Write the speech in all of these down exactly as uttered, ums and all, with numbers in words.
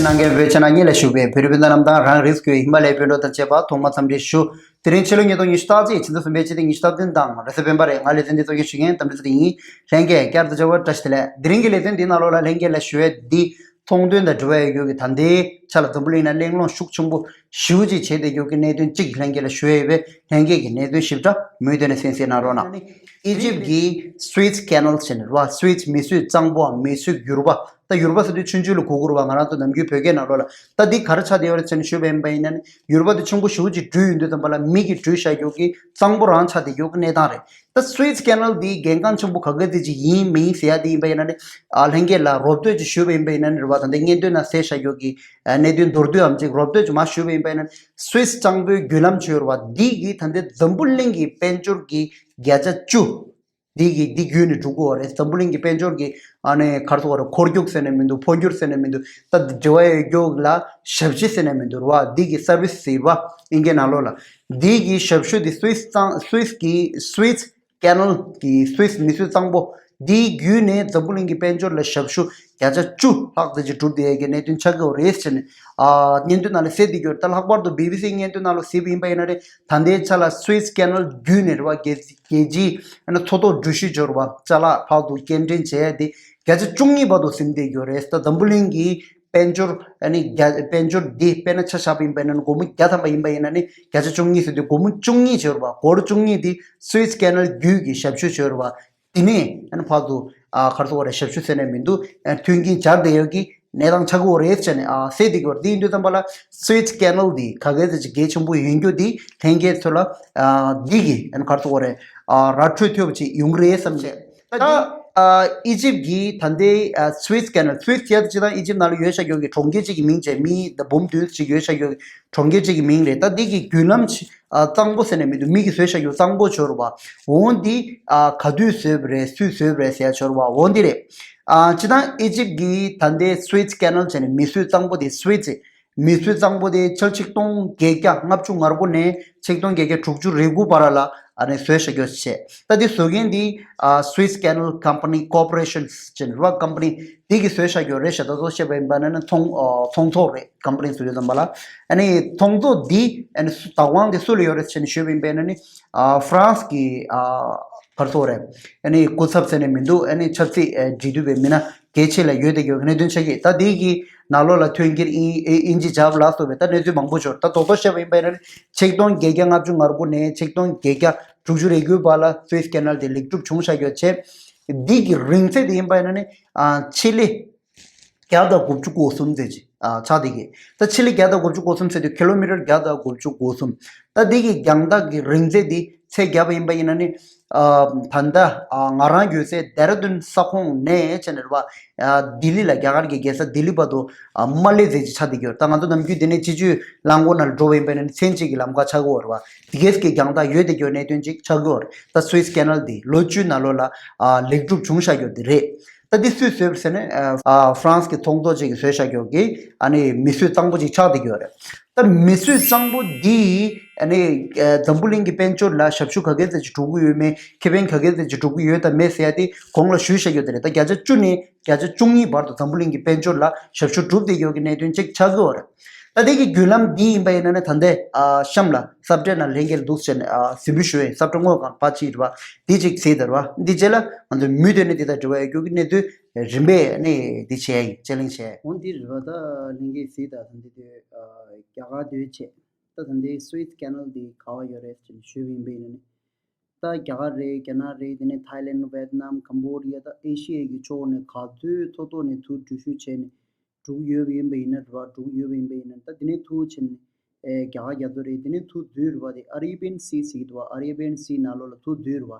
རང་གི་བོད་ཆེ་ན་ཉིད་ལ་ཞུགས་པའི་བོད་རིགས་སྤུན་ཟླ་རྣམས་དང་། རང་རིགས་ཀྱི་ཧི་མ་ལའི་བོད་འབྲོག་དང་བཅས་པ་ཐོག་མ་འཚམས་འདྲི་ཞུ། དེ་རིང་ཕྱི་ལོ་ཉིས་སྟོང་ཉི་ཤུ་རྩ་གཅིག་ཕྱི་ཟླ་གསུམ་པའི་སྤྱི་ཟླ་ཉི་ཤུ་རྩ་བདུན་དང་རེས་གཟའ་སྤེན་པ་རེད། ང་ལེ་ཚན་འདི་གཙོ་སྐྱོང་ཞུ་མཁན་དམ་འབྲི་ཚེ་རིང་ཡིན། ལྷན་རྒྱས་བསྐྱར་དུ་མཇལ་བར་བཀྲ་ཤིས་བདེ་ལེགས། དེ་རིང་གི་ལེ་ཚན་འདིའི་ནང་ལོགས་ལ་ལྷན་རྒྱས་ལ་ཞུ་ཡས་འདི་ཚོང་དོན་དང་འབྲེལ་བ་ཡོད་རྒྱུ་གི་ད་ལྟའི་ཆ་ལ་འཛམ་བུ་གླིང་ན་གླེང་སློང་ཤུགས་ཆེན་པོ་ཞེ་པོ་ཅིག་བྱས་བསྡད་རྒྱུ་གི་གནད་དོན་གཅིག་ལྷན་རྒྱས་ལ་ཞུ་ཡས་ཡོད་པས། ལྷན་རྒྱས་ཀྱིས་གནད་དོན་ཞིབ་ཕྲ་མུ་མཐུད་ནས་གསན་གཟིགས་གནང་རོགས་གནང་། ཨི་ཇིབ་ཀྱི་Suez Canal་ཟེར་ནས་རེད་བ། Suez མིས་བཟོས་གཙང་པོའམ་མིས་བཟོས་འགྱུར་བ། ད་འགྱུར་བ་ཟེར་དུས་ཆུང་ཆུང་ལ་གོ་དགོས་རེད་བ། ང་རང་ཚོ་ནམ་རྒྱུན་བོད་སྐད་ནང་ལོགས་ལ། ད་འདི་ག་རེ་ཆགས་བསྡད་ཡོད་རེད་ཟེར་ནས་ཞུས་པ་ཡིན་པ་ཡིན་ན་ནི། འགྱུར་བ་དེ་ཆུང་ཀུ་ཞེ་པོ་ཅིག་བྲུས་ཡོང་དུས་ཙམ་པ་ལ་མི་གིས་བྲུས་བཞག་རྒྱུ་གི་གཙང་པོ་རང་ཆགས་བསྡད་རྒྱུ་གི་གནས་སྟངས་རེད། ད་Suez Canal འདི་གལ་འགངས་ཆེན་པོ་ག་ག་ཚོད་ཅིག་ཡིན་མིན་ཟེར་ཡ་དེ་ཡིན་པ་ཡིན་ན་ནི། ཨ། ལྷན་རྒྱས་ལ་རོབ་བསྡུས་ཅིག་ཞུས་པ་ཡིན་པ་ཡིན་ན་ནི་རེད་བ། ད་ལྟའི་སྙན་ཐོའི་ནང་གསལ་བཞག་རྒྱུ་གི་གནད་དོན་མདོར་བསྡུས་འམ་ཅིག་རོབ་བསྡུས་ཅིག་མར་ཞུས་པ་ཡིན་པ་ཡིན་ན། Suez གཙང་པོའི་བརྒྱུད་ལམ་ཅིག་ཡོད་རེད་བ། འདི་གིས་ད་ལྟའི་འཛམ་བུ་གླིང་གི་དཔལ་འབྱོར་གྱི་བརྒྱ་ཆ་བཅུ། འདི་གི་འདི་བརྒྱུད་ནས་འགྲོ་གི་ཡོད་རེད། འཛམ་བུ་གླིང་གི་དཔལ་འབྱོར་གྱི་ཨ་ནི་ག་རེ་ཟེར་དགོས་རེད། འཁོར་རྒྱུག་ཟེར་ནས་མི་འདུག་འཕོ་འགྱུར་ཟེར་ནས་མི་འདུག་ད་འབྲེལ་བ་ཡོད་རྒྱུ་ལ་ཞབས་ཕྱི་ཟེར་ནས་མི་འདུག་རེད་བ། འདི་གི་service ཟེར་བ་ཨིན་སྐད་ནང་ལོགས་ལ། འདི་གི་ཞབས་ཞུ་འདི་Suez གཙང་Suez གི་Suez Canal གི་Suez མིས་བཟོས་གཙང་པོ་འདི་བརྒྱུད་ནས་འཛམ་བུ་གླིང་གི་དཔལ་འབྱོར་ལ་ཞབས་ཞུ་བརྒྱ་ཆ་བཅུ་ལྷག་ཙམ་ཅིག་གྲུབ་བསྡད་ཡས་ཀྱི་གནད་དོན་ཆགས་ཀྱི་ཡོད་རེད་ཟེར་ནས། ཨ། སྙན་ཐོའི་ནང་ལ་གསལ་བསྡད་ཀྱི་ཡོད་རེད། ད་ལྷག་པར་དུ་བི་བི་སི་སྙན་ཐོའི་ནང་ལ་གཟིགས་པ་ཡིན་པ་ཡིན་ན་རེད། ད་ལྟའི་ཆ་ལ་Suez Canal བརྒྱུད་ནས་རེད་བ། རྒྱལ་རྒྱལ་སྤྱིའི་ཨ་ནི་མཚོ་ཐོག་འགྲུལ་བཞུད་ཅིག་ཡོད་རེད་བ། ཅ་ལག་ཕར་ཚུར་སྐྱེལ་འདྲེན་བྱས་ཏེ་བརྒྱ་ཆ་བཅུ་གཉིས་བར་དུ་ཟིན་བསྡད་ཀྱི་ཡོད་རེད། ད་འཛམ་བུ་གླིང་གི་དཔལ་འབྱོར་ཨ་ནི་བརྒྱ་དཔལ་འབྱོར་འདི་དཔེར་ན་ཆ་བཞག་པ་ཡིན་པ་ཡིན་ན་ནི་སྒོར་མོ་བརྒྱ་ཐམ་པ་ཡིན་པ་ཡིན་ན་ནི་བརྒྱ་ཆ་བཅུ་གཉིས་ཟེར་དུས་སྒོར་མོ་བཅུ་གཉིས་ཅིག་ཡོད་རེད་བ། སྒོར་བཅུ་གཉིས་དེ་Suez Canal བརྒྱུད་ཀྱི་ཞབས་ཞུ་ཅིག་ཡོད་རེད་བ། དེ་ནས་ཨ་ནི་ཕར་ཚུར་ཨ་ག་རེ་ཟེར་དགོས་རེད། ཞབས་ཞུ་ཟེར་ནས་མི་འདུག་ཨ་མཐུན་རྐྱེན་སྦྱར་བསྡད་ཡོད་ཀྱི་གནས་སྟངས་ཆགས་ཀྱི་ཡོད་རེད་ཟེར་ནས་ཨ་གསལ་བསྡད་ཀྱི་ཡོད་རེད། དེ་ཡིན་དུས་ཙམ་པ་ལ་Suez Canal འདི་ག་ག་ཚོད་ཅིག་གལ་ཆེན་པོ་ཡིན་རྒྱུ་འདི་ལྷན་རྒྱས་ཚོ་ལ་ཨ་འདི་གི་ཨ་ནི་ག་རེ་ཟེར་དགོས་རེད། ཨ་ར་འཕྲོད་ཐུབ་པ་ཅིག་ཡོང་གི་རེད་བསམ་བྱས། ད་ཨ་ཨི་ཇིབ་ཀྱི་ད་ལྟའི་ཨ་Suez Canal། Suez ཟེར་ཡ་དེ་སྤྱིར་བཏང་ཨི་ཇིབ་ནང་ལ་ཡོད་བཞག་ཡོད་ཀྱི་གྲོང་ཁྱེར་གཅིག་གི་མིང་བྱས། མི་ད་འབུམ་བདུན་ཅིག་ཡོད་བཞག་ཡོད་ཀྱི་གྲོང་ཁྱེར་གཅིག་གི་མིང་རེད། ད་འདི་གི་བརྒྱུད་ལམ་ཅིག་ཨ་གཙང་པོ་ཟེར་ནས་མི་འདུག་མི་གིས་བཟོས་བཞག་ཡོད་གཙང་པོ་ཅིག་ཡོད་རེད་བ། འོ་འདི་ཨ་ག་དུས་བཟོས་པ་རེད། སུས་བཟོས་པ་རེད་ཟེར་ཡ་ཅིག་ཡོད་རེད་བ། འོ་འདི་རེད། ཨ་སྤྱིར་བཏང་ཨི་ཇིབ་ཀྱི་ད་ལྟའི་Suez Canal བྱས་ནས་མིས་བཟོས་གཙང་པོ་དེ། Suez མིས་བཟོས་གཙང་པོ་དེ་ཕྱི་ལོ་ཆིག་སྟོང་བརྒྱད་བརྒྱ་ལྔ་བཅུ་ང་དགུ་ནས་ཆིག་སྟོང་བརྒྱད་བརྒྱ་དྲུག་ཅུ་རེ་དགུ་བར་ལ་ཨ་ནི་བཟོས་བཞག་ཡོད་བྱས། ད་འདི་བཟོ་མཁན་འདི་ཨ་Suez Canal Company Corporation བྱས་ནས་རེད་བ། ཀམ་པ་ནི་འདི་གིས་བཟོས་བཞག་ཡོད་རེད་ཤག་ད་གཙོ་བོ་བཤད་པ་ཡིན་པ་ན་ནི་ཚོང་ཨ་ཚོང་ཚོགས་རེད། ཀམ་པ་ནི་བཟོ་ཡོད་ཙམ་པ་ལ། ཨ་ནི་ཚོང་ཚོགས་འདི་ཨ་ནི་སུ་བདག་དབང་དེ་སུ་ལ་ཡོད་རེད་ཟེར་ནས་ཞུས་པ་ཡིན་པས་ན་ནི་ཨ་ཧྥ་རན་སི་གི་ཨ་ག་རེ་ཟེར་དགོས་རེད། ཨ་ནི་སྐུ་ཚབ་ཟེར་ནས་མི་འདུག་ཨ་ནི་ཆབ་སྲིད་ཨ་འབྲེལ་མཐུད་པའི་མི་སྣ་གལ་ཆེ་ལ་ཡོད་བསྡད་ཡོད་གནད་དོན་ཆགས་ཀྱི། ད་འདི་གི་ནང་ལོགས་ལ་མཐུན་རྐྱེན་ཨིན་ཨིན་ཇི་རྒྱབ་ལ་སོགས་པའི་ད་གནས་ཚུལ་མང་པོ་ཅིག་ཡོད་རེད། ད་རྡོག་རྡོག་བཤད་པ་ཡིན་པས་ན་ནི་ཆིག་སྟོང་བརྒྱད་བརྒྱ་ལྔ་བཅུ་ང་དགུ་ནས་ཆིག་སྟོང་བརྒྱད་བརྒྱ་དྲུག་ཅུ་རེ་དགུའི་བར་ལ་Suez Canal དེ་ལེགས་གྲུབ་བྱུང་བཞག་ཡོད་བྱས། འདི་གི་རིང་ཚད་དེ་ཡིན་པས་ན་ནི་ཨ་ཆེད་ལས་བརྒྱ་དང་དགུ་བཅུ་གོ་གསུམ་ཙམ་ཅིག་ཨ་ཆགས་བསྡད་ཀྱི། ད་ཆེད་ལས་བརྒྱ་དང་དགུ་བཅུ་གོ་གསུམ་ཟེར་དུས་ཀི་ལོ་མི་ཊར་བརྒྱ་དང་དགུ་བཅུ་གོ་གསུམ། ད་འདི་གི་རྒྱང་ཐག་གི་རིང་ཚད་འདི་ཚད་བརྒྱབ་པ་ཡིན་པ་ཡིན་ན་ནི་ཨ་ད་ལྟ་ཨ་ང་རང་ཡོད་སའི་ལྡེ་ར་ལྡུན་ས་ཁོངས་ནས་བྱས་ནས་རེད་བ། ཨ་ལྡི་ལི་ལ་རྒྱ་གར་གྱི་རྒྱལ་ས་ལྡི་ལི་བར་དུ་ཨ་མ་ལེ་ཙམ་ཅིག་ཆགས་བསྡད་ཀྱི་ཡོད། ད་ང་ཚོ་ནམ་རྒྱུན་འདི་ནས་སྤྱི་སྤྱོད་རླངས་འཁོར་ནང་ལ་འགྲོ་བ་ཡིན་པ་ཡིན་ན་ནི་མཚན་གཅིག་གི་ལམ་ཁ་ཆགས་ཀྱི་ཡོད་རེད་བ། དེ་གས་ཀྱི་རྒྱང་ཐག་ཡོད་བསྡད་ཀྱི་ཡོད་གནད་དོན་ཅིག་ཆགས་ཀྱི་ཡོད་རེད། ད་Suez Canal འདི་ལོ་བཅུའི་ནང་ལོགས་ལ་ཨ་ལེགས་གྲུབ་བྱུང་བཞག་ཡོད་འདི་རེད། ད་འདི་སུས་བཟོས་པ་ཟེར་ན་ཨ་ཧྥ་རན་སི་གི་ཚོང་ཚོགས་ཅིག་གིས་བཟོས་བཞག་ཡོད་ཀྱི། ཨ་ནི་མིས་བཟོས་གཙང་པོ་ཅིག་ཆགས་བསྡད་ཀྱི་ཡོད་རེད། ད་མིས་བཟོས་གཙང་པོ་འདིས་ཨ་ནི་ཨ་འཛམ་བུ་གླིང་གི་དཔལ་འབྱོར་ལ་ཞབས་ཞུ་ག་གེ་ཙམ་ཅིག་སྒྲུབ་ཀྱི་ཡོད་མེད། ཁེ་ཕན་ག་གེ་ཙམ་ཅིག་སྒྲུབ་ཀྱི་ཡོད་དང་མེད་ཟེར་ཡ་དེ་གོང་ལ་ཞུས་བཞག་ཡོད་དེ་རེད། ད་བརྒྱ་ཆ་བཅུ་ནས་བརྒྱ་ཆ་བཅུ་གཉིས་བར་དུ་འཛམ་བུ་གླིང་གི་དཔལ་འབྱོར་ལ་ཞབས་ཞུ་སྒྲུབ་བསྡད་ཡོད་ཀྱི་གནད་དོན་ཅིག་ཆགས་ཀྱི་ཡོད་རེད། ད་དེ་གི་བརྒྱུད་ལམ་འདི་ཡིན་པ་ཡིན་ན་ནི་ད་ལྟའི་ཨ་གཤམ་ལ་སབ་ཊའི་ཊལ་ནང་ལྷན་རྒྱས་ལ་འདུག་ཟེར་ནས་ཨ་གཟིགས་འབུལ་ཞུ་ཡས་སབ་ཊའི་ཊལ་དངོས་གང་པ་ཅིག་རེད་བ། འདི་ཅིག་གཟིགས་དང་རེད་བ། འདི་རྗེས་ལ་ང་ཚོ་མུ་མཐུད་ནས་འདི་དང་འབྲེལ་བ་ཡོད་རྒྱུ་གི་གནས་ཚུལ་རིམ་པས་ནས་འདི་བྱས་ཡིན། དཔྱད་གླེང་བྱས། འོ་འདི་རེད་བ། ད་ལྷན་རྒྱས་གཟིགས་དང་། ད་འདི་དུས་ཨ་རྒྱ་གར་དུས་བྱས། ད་ད་ལྟའི་སུའེ་ཛི་ཀེ་ནལ་འདི་ག་བ་ཡོད་རེད་ཟེར་ནས་ཞུས་པ་ཡིན་པ་ཡིན་ན་ནི། ད་རྒྱ་གར་རེད། རྒྱ་ནག་རེད། དེ་ནས་ཐའི་ལེན། ཝེ་ཏི་ནམ། ཀམ་བོ་ཌི་ཡ། ད་ཨེ་ཤི་ཡའི་གི་ཕྱོགས་ནས་ག་ཚོད་ཐོག་ཐོག་ནས་ཐུག་འགྲུལ་བཞུད་བྱས་ནས་འགྲོ་གི་ཡོད་པ་ཡིན་པ་ཡིན་ན་རེད་བ། འགྲོ་གི་ཡོད་པ་ཡིན་པ་ཡིན་ན། ད་དེ་ནས་ཐུག་བྱས་ནས་ཨེ་རྒྱ་གར་རྒྱ་མཚོ་རེད། དེ་ནས་ཐུག་དུས་རེད་བ། དེ་ཨ་རེ་བི་ཡན་སི་ཟེར་གྱི་འདུག་བ། ཨ་རེ་བི་ཡན་སི་ནང་ལོགས་ལ་ཐུག་དུས་རེད་བ།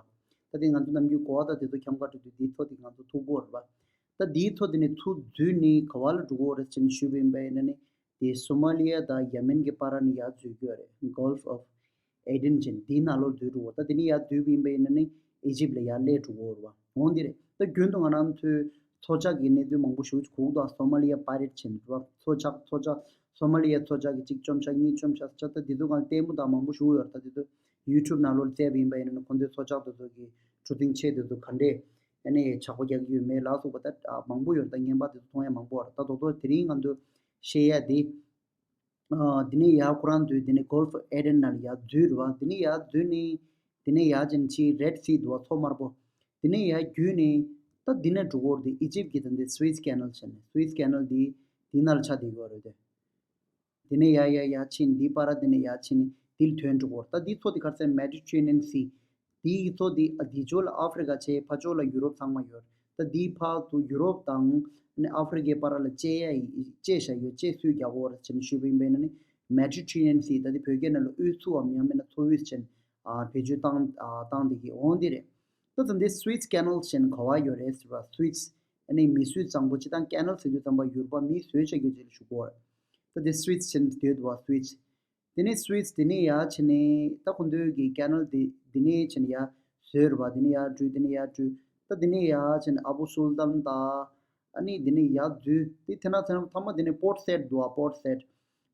ད་དེ་ང་ཚོ་ནམ་རྒྱུན་གོ་བ་དང་དེ་ཚོ་འཁྱམ་ག་འགྲོ་དུས་དེའི་ཐོག་དེ་ང་ཚོ་ཐུག་གོ་རེད་བ། ད་དེའི་ཐོག་དེ་ནས་ཐུག་དུས་ནི་ག་བ་ལ་འགྲོ་གི་ཡོད་རེད་ཟེར་ནས་ཞུས་པ་ཡིན་པ་ཡིན་ན་ནི། དེ་སོ་མ་ལི་ཡ་དང་ཡེ་མེན་གྱི་བར་ནས་ཡར་འཛུལ་གྱི་ཡོད་རེད། Gulf of Aden ཅན་དེའི་ནང་ལོགས་འཛུལ་འགྲོ་གི་ཡོད། ད་དེ་ནས་ཡར་འཛུལ་བ་ཡིན་པ་ཡིན་ན་ནི་ཨི་ཇིབ་ལ་ཡར་སླེབས་འགྲོ་གི་ཡོད་རེད་བ། འོང་དེ་རེད། ད་རྒྱུན་དུ་ང་རང་ཚོའི་མཚོ་འཇགས་ཀྱི་གནས་ཚུལ་མང་པོ་ཞིག་གོ་གི་འདུག་སོ་མ་ལི་ཡ་པའི་རེ་ཊི་ཅན་རེད་བ། མཚོ་འཇགས། མཚོ་འཇགས། སོ་མ་ལི་ཡ་མཚོ་འཇགས་ཀྱི་གཅིག་བཅོམ་བཞག་གཉིས་བཅོམ་བཞག་ཆ། ད་དེ་ཚོ་གང་ལྟད་མོ་དང་མང་པོ་ཞིག་ཡོད་རེད། ད་དེ་ཚོ་ཡུ་ཊུབ་ནང་ལོགས་བཙལ་བ་ཡིན་པ་ཡིན་ན་ནི་ཁོང་ཚོའི་མཚོ་འཇགས་དེ་ཚོ་གི་གྲུ་གཟིངས་ཆེ་དེ་ཚོ་ག་འདྲས་ཨ་ནི་ཇག་པ་རྒྱག་གི་ཡོད་མེད་ལ་སོགས་པ་ད་མང་པོ་ཡོད་རེད། ད་བརྙན་པར་དེ་ཚོ་མཐོང་ཡ་མང་པོ་ཡོད་རེད། ད་རྡོག་རྡོག་དེ་རིང་ང་ཚོ་ བཤད་ཡ་དེ། ཨ་དེ་ནས་ཡར་ཁོ་རང་ཚོས་དེ་ནས་Gulf of Aden ནང་ལ་ཡར་འཛུལ་རེད་བ། དེ་ནས་ཡར་འཛུལ་ནས་དེ་ནས་ཡར་ཅིག་ཕྱིན་Red Sea འདུག་བ། མཚོ་དམར་པོ། དེ་ནས་ཡར་བརྒྱུད་ནས་ད་དེ་ནས་འགྲོ་གི་ཡོད་རེད་དེ། ཨི་ཇིབ་ཀྱི་ད་འདི་Suez Canal བྱས་ནས། Suez Canal འདི་དེ་ནང་ལ་ཆགས་བསྡད་ཡོད་རེད་དེ། དེ་ནས་ཡར་ཡར་ཡར་ཕྱིན། འདི་བར་དེ་ནས་ཡར་ཕྱིན་ནས་འདི་ལ་ཐོན་འགྲོ་གི་ཡོད་རེད། ད་འདི་མཚོ་དེ་ག་རེ་ཟེར། Mediterranean Sea། དེའི་མཚོ་དེ་ཨ་དེ་ཕྱོགས་ལ་ཨ་ཧྥེ་རི་ཀ་བྱས། ཕར་ཕྱོགས་ལ་ཡུ་རོབ་ཚང་མ་ཡོད། ད་དེའི་ཕར་དུ་ཡུ་རོབ་དང་ཨ་ནི་ཨ་ཧྥེ་རི་ཀའི་བར་ལ་བཅད་ཡ་ཡི་བཅད་བཞག་ཡོད། བཅད་སུས་རྒྱག་གི་ཡོད་རེད་ཟེར་ནས་ཞུས་པ་ཡིན་པ་ཡིན་ན་ནི། Mediterranean Sea ད་དེ་བོད་སྐད་ནང་ལ་དབུས་མཚོའམ་ཡང་མིན་ན་མཚོ་དབུས་ཟེར་ནས་ཨ་བེད་སྤྱོད་བཏང་ཨ་བཏང་བསྡད་ཀྱི་འོང་དེ་རེད། ད་ད་འདི་Suez Canal ཟེར་ནས་ག་པར་ཡོད་རེད་ཟེར་བ། Suez ཨ་ནི་མི་སུས་གཙང་པོ། སྤྱིར་བཏང་Canal ཟེར་དུས་ཙམ་པ་ཡུར་བ་མིས་བཟོས་བྱ་རྒྱུ་ཅིག་ལ་ཞུ་གི་ཡོད་རེད། ད་འདི་Suez ཟེར་ནས་བསྡད་འདུག་བ། Suez། དེ་ནས་Suez དེ་ནས་ཡར་ཕྱིན་ནས་ད་ཁོ་ཚོའི་གི་Canal དེ་དེ་ནས་ཕྱིན་ནས་ཡར་བཟོས་རེད་བ། དེ་ནས་ཡར་བྲུས། དེ་ནས་ཡར་བྲུས། ད་དེ་ནས་ཡར་ཕྱིན་ནས་ཨ་བུ་སུལ་ཏན་དང་ཨ་ནི་དེ་ནས་ཡར་འཛུལ་དེ། དེ་ན་ཚེ་ན་མཐའ་མ་དེ་ནས་Port Said འདུག་བ། Port Said།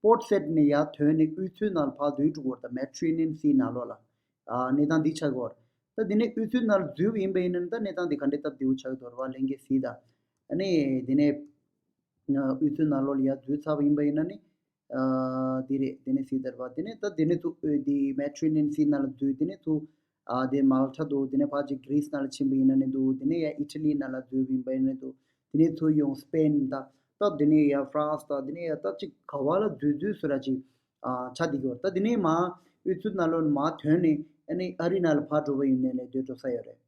Port Said ནས་ཡར་ཐོན་ནས་དབུས་མཚོའི་ནང་ལ་ཕར་འཛུལ་འགྲོ་གི་ཡོད་རེད། ད་Mediterranean Sea ནང་ལོགས་ལ་ཨ་གནས་སྟངས་འདི་ཆགས་ཀྱི་ཡོད་རེད། ད་དེ་ནས་དབུས་མཚོའི་ནང་ལ་འཛུལ་བ་ཡིན་པ་ཡིན་ན་ད་གནས་སྟངས་འདི་ག་འདྲ་སྟབས་བདེ་པོ་ཆགས་ཀྱི་འདུག་རེད་བ། ལྷན་རྒྱས་གཟིགས་དང་། ཨ་ནི་དེ་ནས་དབུས་མཚོའི་ནང་ལོགས་ལ་ཡར་འཛུལ་ཚར་བ་ཡིན་པ་ཡིན་ན་ནི། ཨ་དེ་རེད། དེ་ནས་སྲིད་དར་བ་དེ་ནས་ད་དེ་ནས་ཚུར་ཨོ་དེ་Mediterranean Sea ནང་ལ་འཛུལ། དེ་ནས་ཚུར་ཨ་དེ་མལ་ཊ་འདུག་དེ་ནས་ཕར་ཅིག་Greece ནང་ལ་ཕྱིན་པ་ཡིན་ན་ནི་འདུག་དེ་ནས་ཡར་Italy ནང་ལ་འཛུལ་བ་ཡིན་པ་ཡིན་ན་འདུག་དེ་ནས་ཚུར་ཡོང་Spain ད་ད་དེ་ནས་ཡར་France ད་དེ་ནས་ཡར་ད་ཅིག་ག་བ་ལ་འཛུལ་འཛུལ་ཟེར་ར་ཅིག་ཨ་ཆགས་བསྡད་ཀྱི་ཡོད་རེད། ད་དེ་ནས་མར་དབུས་མཚོ་ནང་ལོགས་ནས་མར་ཐོན་ནས་ཨ་ནི་ཨ་རི་ནང་ལ་ཕར་འགྲོ་བ་ཡིན་ནའི་ནི་སྡོད་འགྲོ་ས་ཡོད་རེད།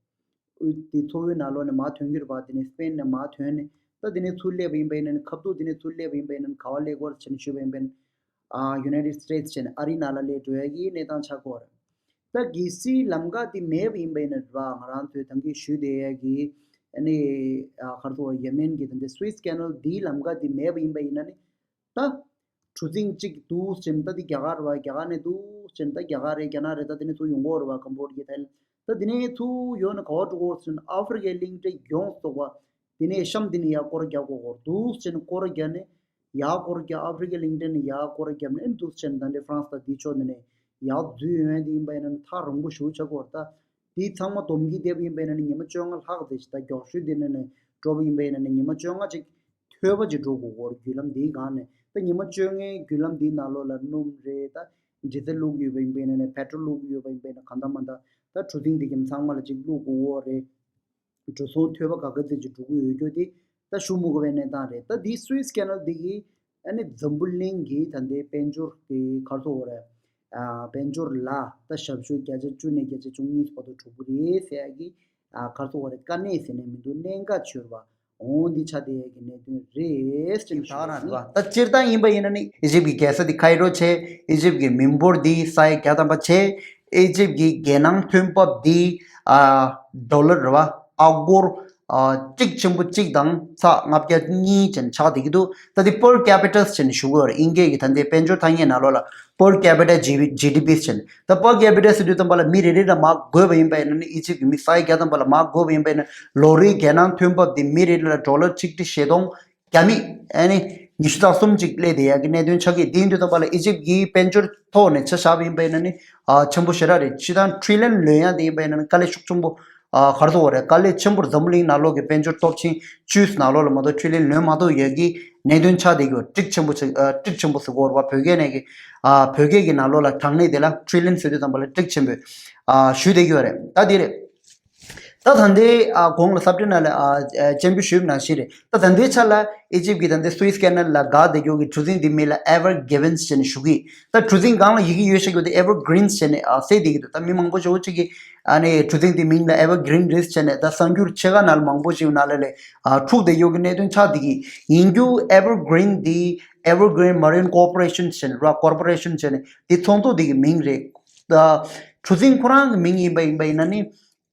དབུས་དེ་མཚོ་བོད་ནང་ལོགས་ནས་མར་ཐོན་གྱི་རེད་པ། དེ་ནས་སི་པེན་ནས་མར་ཐོན་ནས་ད་དེ་ནས་ཚུར་སླེབས་པ་ཡིན་པ་ཡིན་ན་ནི། ཁ་ཐུག་དེ་ནས་ཚུར་སླེབས་པ་ཡིན་པ་ཡིན་ན་ནི་ག་བ་སླེབས་ཀྱི་ཡོད་རེད་ཟེར་ནས་ཞུས་པ་ཡིན་པ་ཡིན་ན། ཨ་United States ཟེར་ནས་ཨ་རི་ནང་ལ་སླེབས་འགྲོ་ཡ་གི་གནས་སྟངས་ཆགས་ཀྱི་ཡོད་རེད། ད་གལ་སྲིད་ལམ་ཁ་དེ་མེད་པ་ཡིན་པ་ཡིན་ན་རེད་པ། ང་རང་ཚོས་ད་གིན་ཞུས་བསྡད་ཡ་གི་ཨ་ནི་ཨ་ག་རེ་ཟེར་དགོས་རེད། ཡེ་མེན་གྱི་ད་འདི་Suez Canal འདིའི་ལམ་ཁ་དེ་མེད་པ་ཡིན་པ་ཡིན་ན་ནི། ད་གྲུ་གཟིངས་གཅིག་འདུག་ཟེར་ནས་ད་འདི་རྒྱ་གར་རེད་པ། རྒྱ་གར་ནས་འདུག་ཟེར་ནས་ད་རྒྱ་གར་རེད། རྒྱ་ནག་རེད། ད་དེ་ནས་ཚུར་ཡོང་གི་ཡོད་རེད་པ། ཀམ་བོ་ཌི་ཡ། ཐའི་ལན། ད་དེ་ནས་ཚུར་ཡོང་ནས་ག་བ་འགྲོ་གི་ཡོད་རེད་ཟེར་ན་ཨ་ཧྥེ་རི་ཀའི་གླིང་ཕྲན་ཡོངས་རྫོགས་པ་དེ་ནས་གཤམ་དེ་ནས་ཡར་སྐོར་རྒྱག་དགོས་ཀྱི་ཡོད་རེད། འདུག་ཟེར་ནས་སྐོར་རྒྱག་ནས་ཡར་སྐོར་རྒྱག་ཨ་ཧྥེ་རི་ཀའི་གླིང་ཕྲན་ནས་ཡར་སྐོར་རྒྱབ་ནས་འདུག་ཟེར་ནས་ད་འདི་France དང་འདི་ཕྱོགས་འདི་ནས་ཡར་འཛུལ་ཡོང་ཡ་དེ་ཡིན་པ་ཡིན་ན་ནི་ཐག་རིང་པོ་ཞེ་པོ་ཆགས་ཀྱི་ཡོད་རེད། ད་དེ་ཚང་མ་སྡོམ་གྱིས་བསྡད་པ་ཡིན་པ་ཡིན་ན་ནི་ཉི་མ་བཅོ་ལྔ་ལྷག་ཙམ་ཞིག་ད་མགྱོགས་ཤོས་དེ་ནས་ནས་འགྲོ་བ་ཡིན་པ་ཡིན་ན་ནི་ཉི་མ་བཅོ་ལྔ་ཅིག་ཐོལ་པ་ཅིག་འགྲོ་དགོས་ཀྱི་ཡོད་རེད། བརྒྱུད་ལམ་འདིའི་སྒང་ནས། ད་ཉི་མ་བཅོ་ལྔའི་བརྒྱུད་ལམ་འདིའི་ནང་ལོགས་ལ་སྣུམ་རེད། ད་འདྲེ་རྩེ་བླུགས་ཡོད་པ་ཡིན་པ་ཡིན་ན་ནི། པེ་ཊོལ་བླུགས་ཡོད་པ་ཡིན་པ་ཡིན་ན། གང་ལྟར་མ་ལྟར་ད་གྲུ་གཟིངས་འདི་གི་ཚང་མ་ལ་ཅིག་བླུགས་དགོས་ཀྱི་ཡོད་རེད། འགྲོ་སོང་ཐོལ་པ་ག་ག་ཙམ་ཅིག་འགྲོ་གི་ཡོད་རྒྱུ་དེ་ད་ཞུ་མི་དགོས་པའི་གནས་སྟངས་རེད། ད་འདི་Suez Canal འདི་གིས་ཨ་ནི་འཛམ་བུ་གླིང་གི་ད་ལྟའི་དཔལ་འབྱོར་གྱི་ག་རེ་ཟེར་དགོས་རེད། ཨ་དཔལ་འབྱོར་ལ་ད་ཞབས་ཞུ་བརྒྱ་ཆ་བཅུ་ནས་བརྒྱ་ཆ་བཅུ་གཉིས་བར་དུ་འགྲོ་གི་རེད་ཟེར་ཡ་གི་ཨ་ག་རེ་ཟེར་དགོས་རེད། དཀའ་གནད་ཟེར་ནས་མི་འདུག་གནད་འགག་ཆེ་བ་འོང་འདི་ཆགས་བསྡད་ཡ་གི་གནད་དོན་རེད་ཅེས་ཞུ་ད་རང་བ། ད་སྤྱིར་བཏང་ཡིན་པ་ཡིན་ན་ནི་ཨི་ཇིབ་ཀྱི་རྒྱལ་ས་འདི་ཁའི་རོ་བྱས། ཨི་ཇིབ་ཀྱི་མི་འབོར་འདི་ས་ཡ་བརྒྱ་ཐམ་པ་བྱས། ཨི་ཇིབ་ཀྱི་རྒྱལ་ནང་ཐོན་འབབ་འདི་ཨ་ཌོ་ལར་རེད་བ། ཨ་སྒོར་ཨ་གཅིག་ཆེན་པོ་གཅིག་དང་ཚེག་ལྔ་བརྒྱ་གཉིས་ཅན་ཆགས་བསྡད་ཀྱི་འདུག་ད་འདི་per capita ཅན་ཞུ་གི་ཡོད་རེད། དབྱིན་སྐད་ཀྱི་ད་ལྟའི་དཔལ་འབྱོར་ཐ་སྙད་ནང་ལོགས་ལ་per capita G- ཇི་ཌི་པི་ཅན། ད་per capita ཟེར་དུས་ཙམ་པ་ལ་མི་རེ་རེ་ལ་མར་བགོས་པ་ཡིན་པ་ཡིན་ན་ནི། ཨི་ཇིབ་ཀྱི་མི་ས་ཡ་བརྒྱ་ཐམ་པ་ལ་མར་བགོས་པ་ཡིན་པ་ཡིན་ན་ལོ་རེའི་རྒྱལ་ནང་ཐོན་འབབ་འདི་མི་རེ་རེ་ལ་ཌོ་ལར་ཆིག་ཁྲི་ཞེ་སྟོང་བརྒྱ་མེད་ཨ་ནི་ཉི་ཤུ་རྩ་གསུམ་ཅིག་སླེབས་བསྡད་ཡག་གི་གནད་དོན་ཆགས་ཀྱི། དེ་ཡིན་དུས་ཙམ་པ་ལ་ཨི་ཇིབ་ཀྱི་དཔལ་འབྱོར་ཐོག་ནས་ཆ་བཞག་པ་ཡིན་པ་ཡིན་ན་ནི་ཨ་ཆེན་པོ་ཞེ་དྲག་རེད། སྤྱིར་བཏང་ཊི་རི་ལི་ཡན་ལོན་ཡག་དེ་ཡིན་པ་ཡིན་ན་ནི་དཀའ་ལས་ཤུགས་ཆེན་པོ་ཨ་ག་རེ་ཟེར་དགོས་རེད། དཀའ་ལས་ཆེན་པོ་འཛམ་བུ་གླིང་ནང་ལོགས་ཀྱི་དཔལ་འབྱོར་སྟོབས་ཆེན་བཅུ་ནང་ལོགས་ལ་མ་གཏོགས་ཊི་རི་ལི་ཡན་ལོན་མ་གཏོགས་ཡག་གི་གནད་དོན་ཆགས་བསྡད་ཀྱི་ཡོད། ཊི་རི་ལི་ཡན་ཆེན་པོ་ཆགས་ཨ་ཊི་རི་ལི་ཡན་ཆེན་པོ་ཟེར་དགོས་རེད་བ། བོད་སྐད་ནས་ཀྱི་ཨ་བོད་སྐད་ཀྱི་ནང་ལོགས་ལ་གྲངས་གནས་དེ་ལ་ཊི་རི་ལི་ཡན་ཟེར་དུས་ཙམ་པ་ལ་ཊི་རི་ལི་ཡན་ཆེན་པོས་ཨ་ཞུས་བསྡད་ཀྱི་ཡོད་རེད། ད་དེ་རེད། ད་ད་ལྟའི་ཨ་གོང་ལ་སབ་ཊའི་ནང་ལ་ཨ་ཨ་སྤྱན་འབུལ་ཞུས་པ་ནང་བཞིན་རེད། ད་ད་ལྟའི་ཆ་ལ་ཨི་ཇིབ་ཀྱི་ད་ལྟའི་སུ་ཨེས་ཀེ་ནལ་ལ་འགག་བསྡད་ཀྱོག་གི་གྲུ་གཟིངས་འདི་མིང་ལ་Ever Given ཟེར་ནས་ཞུ་གི། ད་གྲུ་གཟིངས་སྒང་ལ་ཡི་གེ་ཡོད་ཤག་ཡོད་དེ་Evergreen ཟེར་ནས་ཨ་གསལ་བསྡད་ཀྱི་འདུག་ད་མི་མང་པོ་ཞེ་པོ་ཅིག་གིས་ཨ་ནི་གྲུ་གཟིངས་འདི་མིང་ལ་Evergreen རེད་ཟེར་ནས་ད་གསར་འགྱུར་ཆེ་ཁག་ནང་ལ་མང་པོ་ཞིག་ནང་ལ་ལས་ཨ་འཁྲུག་བསྡད་ཀྱོག་གི་གནད་དོན་ཆགས་བསྡད་ཀྱི་ཡིན་རྒྱུ། Evergreen འདི་Evergreen Marine Corporation ཟེར་ནས་ར། Corporation ཟེར་ནས་འདི་ཚོགས་འདུ་འདི་གི་མིང་རེད། ད་གྲུ་གཟིངས་ཁོ་རང་གི་མིང་ཡིན་པ་ཡིན་པ་ཡིན་ན་ནི།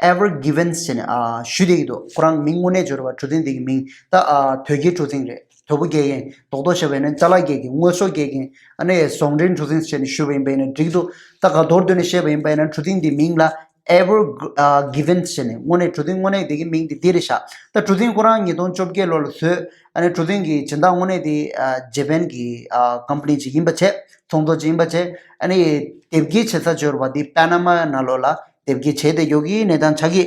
Ever Given ཟེར་ནས་ཨ་ཞུས་བསྡད་ཀྱི་འདུག་ཁོ་རང་མིང་དངོས་གནས་སྦྱོར་བ་གྲུ་གཟིངས་དེ་གི་མིང་ད་ཨ་དོལ་རྒྱལ་གྲུ་གཟིངས་རེད། དོལ་པོ་རྒྱལ་ཡིན། རྡོག་རྡོག་བཤད་པ་ཡིན་ན་ཅ་ལག་རྒྱག་མཁན། དངོས་ཟོག་རྒྱག་མཁན། ཨ་ནི་ཟོང་འདྲེན་གྲུ་གཟིངས་ཟེར་ནས་ཞུས་པ་ཡིན་པ་ཡིན་ན་འགྲིག་འདུག་ད་ག་མདོར་བསྡུས་ནས་བཤད་པ་ཡིན་པ་ཡིན་ན་གྲུ་གཟིངས་དེ་མིང་ལ་Ever ཨ་Given ཟེར་ནས་དངོས་གནས་གྲུ་གཟིངས་དངོས་གནས་དེ་གི་མིང་དེ་འདི་རེད་ཤག་ད་གྲུ་གཟིངས་ཁོ་རང་ཉིས་སྟོང་བཅོ་བརྒྱད་ལོ་ལ་བཟོས། ཨ་ནི་གྲུ་གཟིངས་ཀྱི་སྦྱིན་བདག་དངོས་གནས་དེ་ཨ་ཇེ་པན་གྱི་ཨ་ཀམ་པ་ནི་ཅིག་ཡིན་པ་བྱས། ཚོགས་འདུ་ཅིག་ཡིན་པ་བྱས། ཨ་ནི་དེབ་སྐྱེལ་བྱེད་ས་སྦྱོར་བ་དེ་པ་ན་མ་ནང་ལོགས་ལ་དེབ་སྐྱེལ་བྱས་བསྡད་ཀྱོག་གི་གནས་སྟངས་ཆགས་ཀྱི།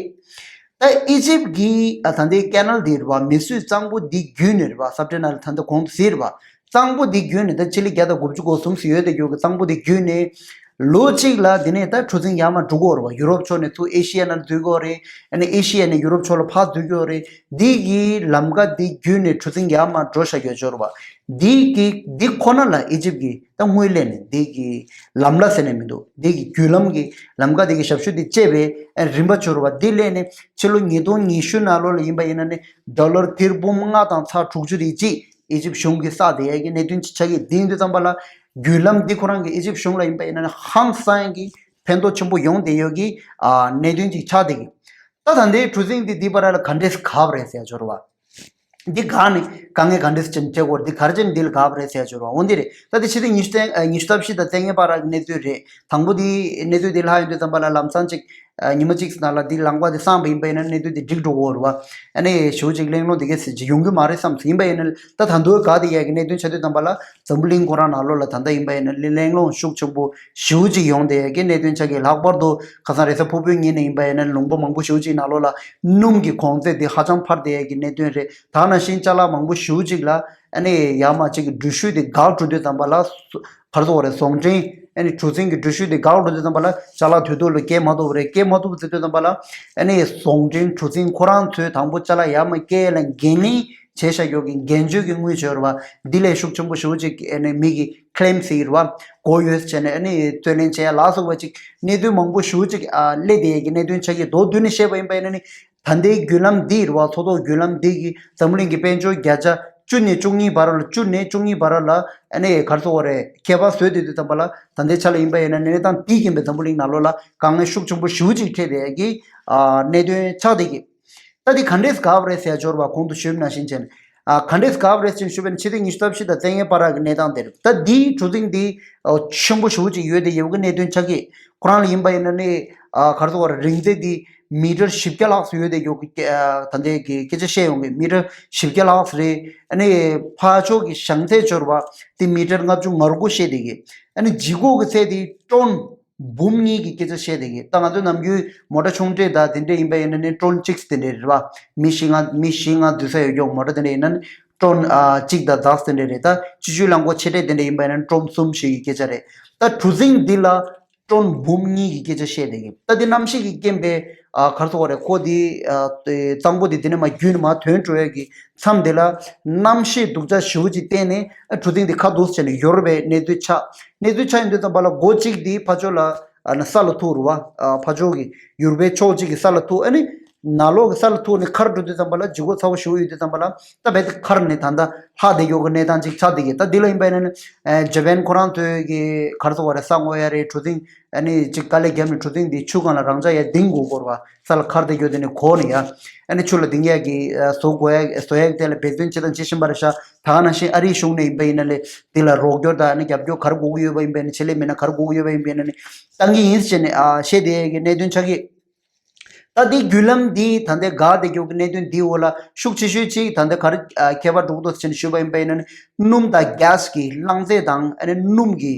ད་ཨི་ཇིབ་ཀྱི་ཨ་ད་ལྟའི་ཀེ་ནལ་འདི་རེད་བ། མི་སུས་གཙང་པོ་འདི་བརྒྱུད་ནས་རེད་བ། སབ་ཊའི་ནལ་ད་ལྟ་གོང་དུ་ཟེར་བ། གཙང་པོ་འདི་བརྒྱུད་ནས་ད་ཕྱི་ལོ་བརྒྱ་དང་དགུ་བཅུ་གོ་གསུམ་ཙམ་ཡོད་དེ་ཡོད་གི། གཙང་པོ་འདི་བརྒྱུད་ནས་ལོ་གཅིག་ལ་དེ་ནས་ད་གྲུ་གཟིངས་ཡར་མར་འགྲོ་གི་ཡོད་རེད་བ། ཡུ་རོབ་ཕྱོགས་ནས་ཚུར་ཨེ་ཤི་ཡ་ནང་འཛུལ་གི་ཡོད་རེད། ཨ་ནི་ཨེ་ཤི་ཡ་ནས་ཡུ་རོབ་ཕྱོགས་ལ་ཕར་འཛུལ་གི་ཡོད་རེད། འདི་གི་ལམ་ཀ་འདི་བརྒྱུད་ནས་གྲུ་གཟིངས་ཡར་མར་འགྲོ་བཞག་ཡོད་ཅོག་རེད་བ། འདི་གི་འདི་ཁོ་ན་ལ་ཨི་ཇིབ་གི་ད་དངུལ་ལེན་ནས་འདི་གི་ལམ་ལ་ཟེར་ནས་མི་འདུག་འདི་གི་བརྒྱུད་ལམ་གི་ལམ་ཀ་འདི་གི་ཞབས་ཞུ་འདི་བཅད་པའི་ཨ་རིམ་པ་ཅོག་རེད་བ། འདི་ལེན་ནས་ཕྱི་ལོ་ཉིས་སྟོང་ཉི་ཤུ་ནང་ལོགས་ལ་ཡིན་པ་ཡིན་ན་ནི་ཌོ་ལར་ཐེར་འབུམ་ལྔ་དང་ཚེག་དྲུག་ཅུ་དེ་གཅིག་ཨི་ཇིབ་གཞུང་གིས་བསགས་བསྡད་ཡ་གི་གནད་དོན་ཅིག་ཆགས་ཀྱི། དེ་ཡིན་དུས་ཙམ་པ་ལ་བརྒྱུད་ལམ་འདི་ཁོ་རང་གི་ཨི་ཇིབ་གཞུང་ལ་ཡིན་པ་ཡིན་ན་ཧང་སང་གི་ཕན་ཐོགས་ཆེན་པོ་ཡོང་བསྡད་ཡོད་ཀྱི་ཨ་གནད་དོན་ཅིག་ཆགས་བསྡད་ཀྱི། ད་ད་ལྟའི་གྲུ་གཟིངས་འདི་འདི་བར་ལ་ག་འདྲས་གབ་རེད་ཟེར་ཡ་ཅོག་རེད་བ། འདི་ག་ནས་དཀའ་ངལ་ག་འདྲས་ཅན་འཕྲད་དགོས་རེད། འདི་ག་རེ་བྱས་ནས་འདི་ལ་གབ་རེད་ཟེར་ཡ་ཅོག་རེད་བ། འོ་འདི་རེད། ད་འདི་ཕྱི་ཚེས་ཉི་ཤུ་རྩ་ཉི་ཤུ་རྩ་བཞི་དང་རྩ་ལྔའི་བར་གྱི་གནས་ཚུལ་རེད། དང་པོ་འདི་གནས་ཚུལ་འདི་ལྷག་ཡོང་དུས་ཙམ་པ་ལ་ལམ་སང་ཅིག་ཨ་ཉི་མ་གཅིག་ནང་ལ་འདི་ལམ་ཀ་འདི་སངས་པ་ཡིན་པ་ཡིན་ན་གནད་དོན་འདི་འགྲིག་འགྲོ་གི་ཡོད་རེད་བ། ཨ་ནི་ཞེ་པོ་ཅིག་གླེང་སློང་འདི་གས་ཅིག་ཡོང་གི་མ་རེད་བསམ་སོང་། ཡིན་པ་ཡིན་ན་ད་ད་དུང་ག་དེ་ཡ་གི་གནད་དོན་ཆགས་དུས་ཙམ་པ་ལ་འཛམ་བུ་གླིང་ཁོ་རང་ནང་ལོགས་ལ་ད་ལྟ་ཡིན་པ་ཡིན་ན་གླེང་སློང་ཤུགས་ཆེན་པོ་ཞེ་པོ་ཅིག་ཡོང་བསྡད་ཡ་གི་གནད་དོན་ཆགས་ཀྱི། ལྷག་པར་དུ་ཁ་སང་རེས་གཟའ་ཕུར་བུའི་ཉིན་ནས་ཡིན་པ་ཡིན་ན་ལུང་པ་མང་པོ་ཞེ་པོ་ཅིག་ནང་ལོགས་ལ་སྣུམ་གྱི་གོང་ཚད་འདི་ཧ་ཅང་འཕར་བསྡད་ཡ་གི་གནད་དོན་རེད། ད་ནང་བཞིན་ཅ་ལག་མང་པོ་ཞེ་པོ་ཅིག་ལ་ཨ་ནི་ཡར་མར་ཅིག་གི་འགྲུལ་བཞུད་དེ་འགག་འགྲོ་དུས་ཙམ་པ་ལ་སོ་ག་རེ་ཟེར་དགོས་རེད། ཟོང་འདྲེན་ཨ་ནི་གྲུ་གཟིངས་ཀྱི་འགྲུལ་བཞུད་དེ་འགག་འགྲོ་དུས་ཙམ་པ་ལ་ཅ་ལག་དུས་ཐོག་ལ་སྐྱེལ་མ་ཐུབ་པ་རེད། སྐྱེལ་མ་ཐུབ་པ་ཟེར་དུས་ཙམ་པ་ལ་ཨ་ནི་ཟོང་འདྲེན་གྲུ་གཟིངས་ཁོ་རང་ཚོས་དང་པོ་ཅ་ལག་ཡར་མར་སྐྱེལ་ཡ་ལ་འགན་ལེན་བྱས་བཞག་ཡོད་ཀྱི་འགན་བཅོལ་གྱི་དངུལ་བྱས་རེད་བ། འདི་ལས་ཤུགས་ཆེན་པོ་ཞེ་པོ་ཅིག་ཨ་ནི་མི་གི་ཁི་ལེམ་ཟེར་གྱི་རེད་བ། གོ་ཡོད་བྱས་ནས་ཨ་ནི་རྩོད་ལེན་བྱས་ཡ་ལ་སོགས་པ་ཅིག་གནད་དོན་མང་པོ་ཞེ་པོ་ཅིག་ཨ་སླེབས་བསྡད་ཡ་གི་གནད་དོན་ཆགས་ཀྱི་འདུག་མདོར་བསྡུས་ནས་བཤད་པ་ཡིན་པ་ཡིན་ན་ནི། ད་ལྟའི་བརྒྱུད་ལམ་འདི་རེད་བ། མཚོ་ཐོག་བརྒྱུད་ལམ་འདི་གིས་འཛམ་བུ་གླིང་གི་དཔལ་འབྱོར་བརྒྱ་ཆ་བཅུ་ནས་བཅུ་གཉིས་བར་ལ། བཅུ་ནས་བཅུ་གཉིས་བར་ལ་ཨ་ནི་ག་རེ་ཟེར་དགོས་རེད། ཁྱད་པར་བཟོས་བསྡད་དུས་ཙམ་པ་ལ་ད་ལྟའི་ཆ་ལ་ཡིན་པ་ཡིན་ན་གནས་སྟངས་འདིའི་རྐྱེན་པས་འཛམ་བུ་གླིང་ནང་ལོགས་ལ་དཀའ་ངལ་ཤུགས་ཆེན་པོ་ཞེ་པོ་ཅིག་འཕྲད་བསྡད་ཡ་གི་ཨ་གནད་དོན་ཆགས་བསྡད་ཀྱི། ད་འདི་ག་འདྲས་གབ་རེད་ཟེར་ཡ་ཅོག་རེད་བ། གོང་དུ་ཞུས་པ་ནང་བཞིན་བྱས་ནས་ཨ་ག་འདྲས་གབ་རེད་ཟེར་ཞུས་པ་ཡིན་ན་ཕྱི་ཚེས་ཉི་ཤུ་རྩ་བཞི་དང་རྩ་ལྔའི་བར་གྱི་གནས་སྟངས་དེ་རེད། ད་འདིའི་གྲུ་གཟིངས་འདི་ཨ་ཆེན་པོ་ཞེ་པོ་ཅིག་ཡོད་བསྡད་ཡོད་ཀྱི་གནད་དོན་ཆགས་ཀྱི། ཁོ་རང་ལ་ཡིན་པ་ཡིན་ན་ནི་ཨ་ག་རེ་ཟེར་དགོས་རེད། རིང་ཚད་འདི་མི་ཊར་བཞི་བརྒྱ་ལྷག་ཙམ་ཡོད་བསྡད་ཡོད་ཀྱི། ཨ་ད་ལྟའི་གི་སྐད་ཆ་བཤད་ཡོང་གི། མི་ཊར་བཞི་བརྒྱ་ལྷག་ཙམ་རེད། ཨ་ནི་ཕར་ཕྱོགས་ཀྱི་བྱང་ཚད་ཅོག་རེད་བ། དེ་མི་ཊར་ལྔ་བཅུ་ང་དགུ་བཤད་བསྡད་ཀྱི། ཨ་ནི་ལྗིད་ཁོག་གི་ཚད་དེ་ཊོན་འབུམ་གཉིས་ཀྱི་སྐད་ཆ་བཤད་བསྡད་ཀྱི། ད་ང་ཚོ་ནམ་རྒྱུན་མོ་ཊ་ཆུང་གྲས་དང་དེ་འདྲས་ཡིན་པ་ཡིན་ན་ནི་ཊོན་གཅིག་དེ་འདྲས་རེད་བ། མི་བཞི་ལྔ་མི་བཞི་ལྔ་འཛུལ་ས་ཡོད་ཀྱོག་མོ་ཊ་དེ་འདྲས་ཡིན་ན་ནི་ཊོན་ཨ་གཅིག་དང་ལྡག་དེ་འདྲས་རེད། ད་སྤྱི་སྤྱོད་རླངས་འཁོར་ཆེ་གྲས་དེ་འདྲས་ཡིན་པ་ཡིན་ན་ཊོན་གསུམ་བཞི་གི་སྐད་ཆ་རེད། ད་གྲུ་གཟིངས་འདི་ལ་ཊོན་འབུམ་གཉིས་ཀྱི་སྐད་ཆ་བཤད་བསྡད་ཀྱི། ད་འདི་གནམ་གཤིས་ཀྱི་རྐྱེན་པས་ཨ་ག་རེ་ཟེར་དགོས་རེད། ཁོ་འདི་ཨ་གཙང་པོ་འདི་དེ་ནས་མར་བརྒྱུད་ནས་མར་ཐོན་འགྲོ་ཡ་གི་མཚམས་དེ་ལ་གནམ་གཤིས་སྡུག་ཅག་ཞེ་པོ་ཅིག་བརྟེན་ནས་ཨ་གྲུ་གཟིངས་འདི་ཁ་ཐུག་བྱས་ནས་ཡོར་བའི་གནས་ཚུལ་ཆགས། གནས་ཚུལ་ཆགས་ཡོང་དུས་ཙམ་པ་ལ་སྒོ་གཅིག་འདི་ཕར་ཕྱོགས་ལ་ཨ་ནི་ས་ལ་ཐུག་རེད་བ། ཨ་ཕར་ཕྱོགས་ཀྱི་ཡུར་བའི་ཕྱོགས་གཅིག་གི་ས་ལ་ཐུག་ཨ་ནི་ནང་ལོགས་ཀྱི་ས་ལ་ཐུག་ནས་ཁར་འགྲོ་དུས་ཙམ་པ་ལ་ལྗིད་ཁོག་ཚ་པོ་ཞེ་པོ་ཡོད་དུས་ཙམ་པ་ལ་ད་རྦད་དེ་ཁར་ནས་ད་ལྟ་ལྷག་བསྡད་ཡོད་ཀྱི་གནས་སྟངས་ཅིག་ཆགས་བསྡད་ཀྱི། ད་འདི་ལ་ཡིན་པ་ཡིན་ན་ནི་ཨ་ཇ་པན་ཁོ་རང་ཚོའི་གི་ག་རེ་ཟེར་དགོས་རེད། ས་སྔོག་ཡ་རེད། གྲུ་གཟིངས་ཨ་ནི་ཅིག་དཀའ་ལས་བརྒྱབ་ནས་གྲུ་གཟིངས་འདི་ཆུ་སྒང་ལ་རང་འཇགས་ཡར་ལྡིང་དགོས་སྐོར་བ། ས་ལ་ཁར་བསྡད་རྒྱུ་དེ་ནི་གོ་ནས་ཡ། ཨ་ནི་ཆུ་ལ་ལྡིང་ཡག་གི་ཨ་བཟོ་དགོས་ཡག་བཟོ་ཡག་དེ་ལ་འབད་བརྩོན་བྱེད་དང་བྱེད་བཞིན་པ་རེད་ཤག་ད་ག་ནང་བཞིན་ཨ་རིའི་གཞུང་ནས་ཡིན་པ་ཡིན་ན་ལས་དེ་ལ་རོགས་སྐྱོར་དང་ཨ་ནི་རྒྱབ་སྐྱོར་ག་རེ་དགོས་ཀྱི་ཡོད་པ་ཡིན་པ་ཡིན་ན། ཆེད་ལས་མི་སྣ་ག་རེ་དགོས་ཀྱི་ཡོད་པ་ཡིན་པ་ཡིན་ན་ནི་བཏང་གི་ཡིན་ཟེར་ནས་ཨ་བཤད་བསྡད་ཡག་གི་གནད་དོན་ཆགས་ཀྱི། ད་འདི་བརྒྱུད་ལམ་འདི་ད་ལྟའི་འགག་བསྡད་ཡག་གི་གནད་དོན་འདིའི་འོག་ལ་ཤུགས་ཆེ་ཤོས་ཅིག་ད་ལྟ་ག་རེ་ཨ་ཁྱད་པར་འགྲོ་གི་འདུག་ཟེར་ནས་ཞུས་པ་ཡིན་པ་ཡིན་ན་ནི་སྣུམ་དང་གྷེ་སི་གི་རླངས་རྫས་དང་ཨ་ནི་སྣུམ་གྱི་